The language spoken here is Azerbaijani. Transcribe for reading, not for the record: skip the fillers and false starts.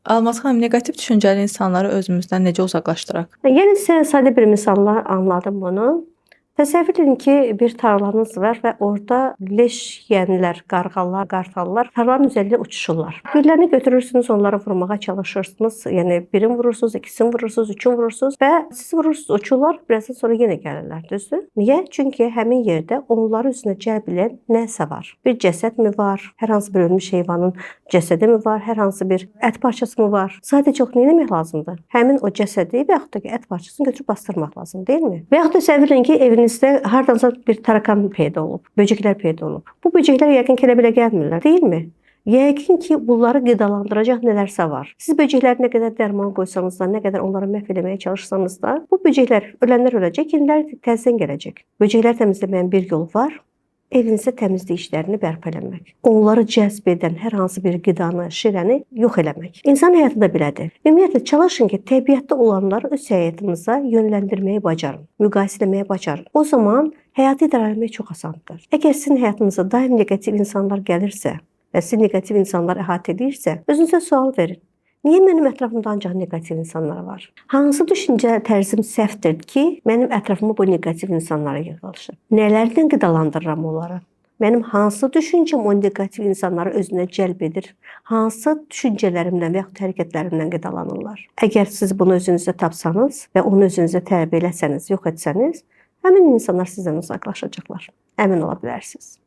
Almaz xanım, neqativ düşüncəli insanları özümüzdən necə uzaqlaşdıraq? Yəni sizə sadə bir misalla anladım bunu. Təsəvvür edin ki, bir tarlanız var və orada leş yeyənlər, qarğalar, qartallar tarlanın üzərində uçuşurlar. Birlərini götürürsünüz, onları vurmağa çalışırsınız. Yəni birini vurursunuz, ikisini vurursunuz, üçünü vurursunuz və siz vurursunuz, uçurlar, birazdan sonra yenə gəlirlər, düzdür? Niyə? Çünki həmin yerdə onları özünə cəlb edən nəsə var. Bir cəsəd mi var? Hər hansı bir ölmüş heyvanın cəsədi mi var? Hər hansı bir ət parçası mı var? Sadəcə olaraq nə etmək lazımdır? Həmin o cəsədi və yaxud da ki, ət parçasını götürüb bastırmaq lazım, deyilmi? Və yaxud da təsəvvür edin ki, evinizdə hardansa bir tarakan peyda olub, böcəklər peyda olub. Bu böcəklər yəqin ki, elə belə gəlmirlər, deyilmi? Yəqin ki, bunları qidalandıracaq nələrsə var. Siz böcəklərə nə qədər dərman qoysanız da, nə qədər onları məhv eləməyə çalışsanız da, bu böcəklər ölənlər öləcək, yenilər təzədən gələcək. Böcəklər təmizləməyin bir yolu var. Evinizdə təmizlik işlərini bərpa eləmək. Onları cəzb edən hər hansı bir qidanı, şirəni yox eləmək. İnsan həyatı da belədir. Ümumiyyətlə çalışın ki, təbiətdə olanları öz həyatınıza yönləndirməyi bacarın, müqayisə eləməyi bacarın. O zaman həyatı idarə etmək çox asandır. Əgər sizin həyatınıza daim neqativ insanlar gəlirsə və sizi neqativ insanlar əhatə edirsə, özünüzə sual verin. Niyə mənim ətrafımda ancaq neqativ insanlar var? Hansı düşüncə tərzim səhvdir ki, mənim ətrafıma bu neqativ insanlara yığılır? Nələrlə qidalandırıram onları? Mənim hansı düşüncəm o neqativ insanları özünə cəlb edir? Hansı düşüncələrimlə və yaxud hərəkətlərimlə qidalanırlar? Əgər siz bunu özünüzdə tapsanız və onu özünüzə tərbiyə eləsəniz, yox etsəniz, həmin insanlar sizdən uzaqlaşacaqlar. Əmin ola bilərsiniz.